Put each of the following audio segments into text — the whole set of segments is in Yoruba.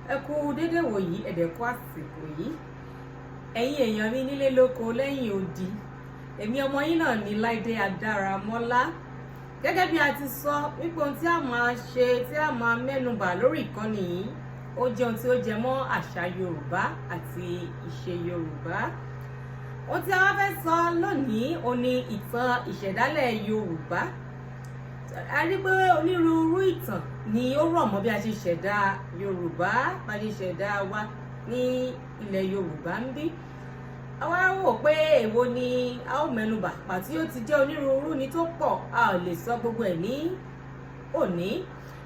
Ẹ kú dédé wòyí, ẹ̀dẹ̀kú àsìkò yìí. Ẹ̀yin èèyàn mi nílé lóko lẹ́yìn odi, èmi ọmọ yín náà ní Láìdé Adáramọ́lá. Gẹ́gẹ́ bí a ti sọ wípé ohun tí a máa ṣe, tí a máa mẹ́nubà lórí ìkànnì yìí, ó jẹ́ ohun tí ó jẹ mọ́ àṣà Yorùbá àti ìṣe Yorùbá. Ohun tí a wá fẹ́ sọ lónìí ó ní ìtàn ìṣẹ̀dálẹ̀ Yorùbá. A rí pé onírúurú ìtàn ni ó rọ̀ mọ́ bí a ṣe ṣẹ̀dá Yorùbá, bá a ṣe ṣẹ̀dá wa ní ilẹ̀ Yorùbá ń bí. A wá wò pé èwo ni a ó mẹ́nubà pàtí ó ti jẹ́ onírúurú ni tó pọ̀, a ò lè sọ gbogbo ẹ̀ ní òní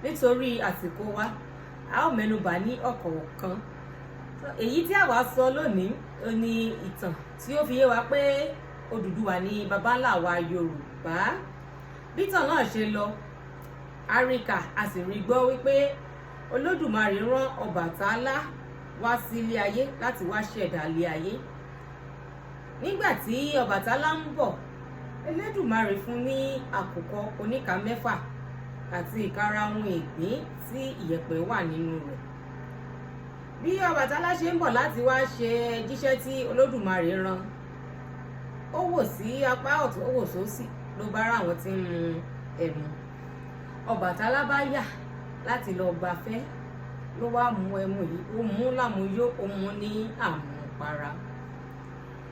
nítorí àsìkò wa. A ó mẹ́nubà ní ọ̀kọ̀ọ̀kan. Èyí tí àwa sọ lónìí ó ní ìtàn tí ó fi yé wa pé Odùduwà ni baba ńlá wa Yorùbá. Bítàn náà ṣe lọ, a rí kà, a sì rí gbọ́ wípé Olódùmarè rán Ọbàtálá wá sí ilé ayé láti wá ṣẹ̀dá ilé ayé. Nígbà tí Ọbàtálá ń bọ̀, Elédùmarè fún ní àkùkọ oníka mẹ́fà àti ìkarahun ìgbín tí ìyẹ̀pẹ̀ wà nínú rẹ̀. Bí Ọbàtálá ṣe ń bọ̀ láti wá ṣe jíṣẹ́ tí Olódùmarè rán, ó wò sí apá ọ̀tún, ó wò sósì, ló bá rá àwọn tí ń mu ẹmu. Ọbàtálá bá yà láti lọ gbafẹ́, ló wá mu ẹmu yìí, ó mú lámuyó, ó mú ní àmupara.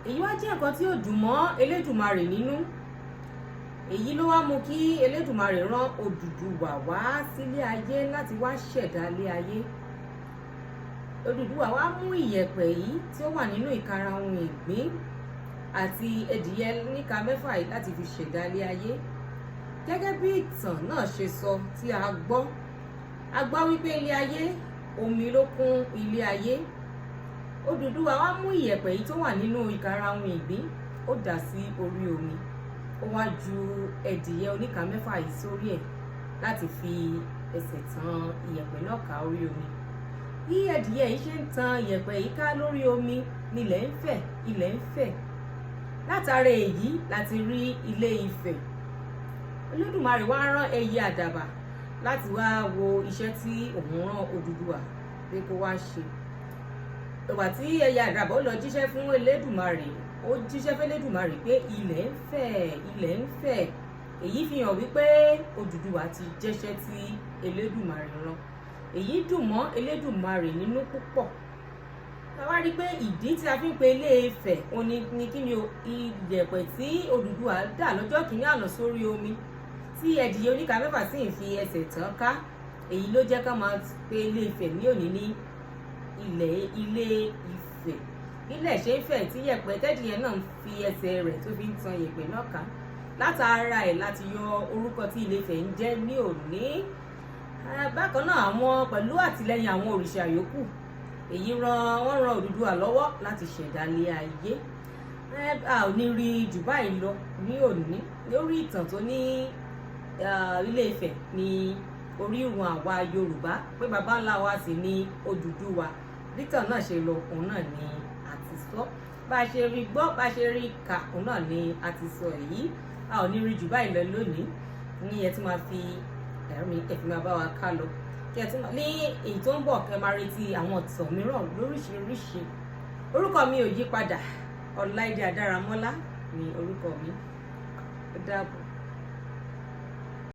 Èyí wá jẹ́ nǹkan tí ó dùn mọ́ Elédùmarè nínú. Èyí ló wá mú kí Elédùmarè rán Odùduwà wá sílé ayé láti wá ṣẹ̀dá ilé ayé. Odùduwà wá mú ìyẹ̀pẹ̀ yìí tí ó wà nínú ìkarahun ìgbín àti ẹdìyẹ níka mẹ́fà yìí láti fi ṣẹ̀dá ilé ayé. Gẹ́gẹ́ bí ìtàn náà ṣe sọ tí a gbọ́, a gbọ́ wípé ilé ayé, omi ló kún ilé ayé. Odùduwà wá mú ìyẹ̀pẹ̀ yìí tó wà nínú ìkarahun ìgbín, ó dà sí orí omi, ó wá ju ẹdìyẹ oníka mẹ́fà yìí sórí ẹ̀ láti fi ẹsẹ̀ tan ìyẹ̀pẹ̀ náà ká orí omi. Bí ẹdìyẹ yìí ṣe ń tan ìyẹ̀pẹ̀ yìí ká lórí omi, nílẹ̀ ń fẹ̀, ilẹ̀ ń fẹ̀. Látara èyí láti rí Ilé Ifẹ̀. Olódùmarè wá rán ẹyẹ àdàbà láti wá wo iṣẹ́ tí òun rán Odùduwà pé kó wá ṣe. Ìgbà tí ẹyẹ àdàbà ó lọ jíṣẹ́ fún Elédùmarè, ó jíṣẹ́ fún Elédùmarè pé ilẹ̀ ń fẹ̀, ilẹ̀ ń fẹ̀. Èyí fi hàn wípé Odùduwà ti jẹ́ṣẹ́ tí Elédùmarè rán. Èyí dùn mọ́ Elédùmarè nínú púpọ̀. A wá rí pé ìdí tí a fi ń pe Ilé Ifẹ̀ òní ni kí ni o, ìyẹ̀pẹ̀ tí Odùduwà dà lọ́jọ́ kìíní àná sórí omi tí ẹdìyẹ oníka mẹ́fà sì ń fi ẹsẹ̀ tàn ká. Èyí ló jẹ́ ká máa pe Ilé Ifẹ̀ ní òní ní ilẹ̀ Ilé Ifẹ̀. Bílẹ̀ ṣe ń fẹ̀ tí yẹ̀pẹ̀ tẹ́dìyẹ náà ń fi ẹsẹ̀ rẹ̀ tó fi ń tan yẹ̀pẹ̀ náà ká, látara ẹ̀ láti yọ orúkọ tí Ilé Ifẹ̀ ń jẹ́ ní òní. Bákan náà, àwọn pẹ̀lú àtìlẹ́yìn àwọn òrìṣà yòókù, èyí ran wọ́n ran Odùduwà lọ́wọ́ láti ṣẹ̀dá ilé ayé. A ò ní rí jù báyìí lọ ní òní lórí ìtàn tó ní Ilé Ifẹ̀ ní orírun àwa Yorùbá, pé baba ńlá wa sì ní Odùduwà. Bítàn náà ṣe lọ, òun náà ni a ti sọ. Bá a ṣe rí gbọ́, bá a ṣe rí kà, òun náà ni a ti sọ èyí. A ò ní rí jù báyìí lọ lónìí. Ní ẹ tún máa fi ẹ̀mí ẹ fi máa bá wa ká lọ, kí ẹ tún ní èyí tó ń bọ̀, kẹ́ máa retí àwọn ìtàn mìíràn lóríṣiríṣi. Orúkọ mi ò yí padà, Ọláìdé Adáramọ́lá ni orúkọ mi. Ó dàbọ̀.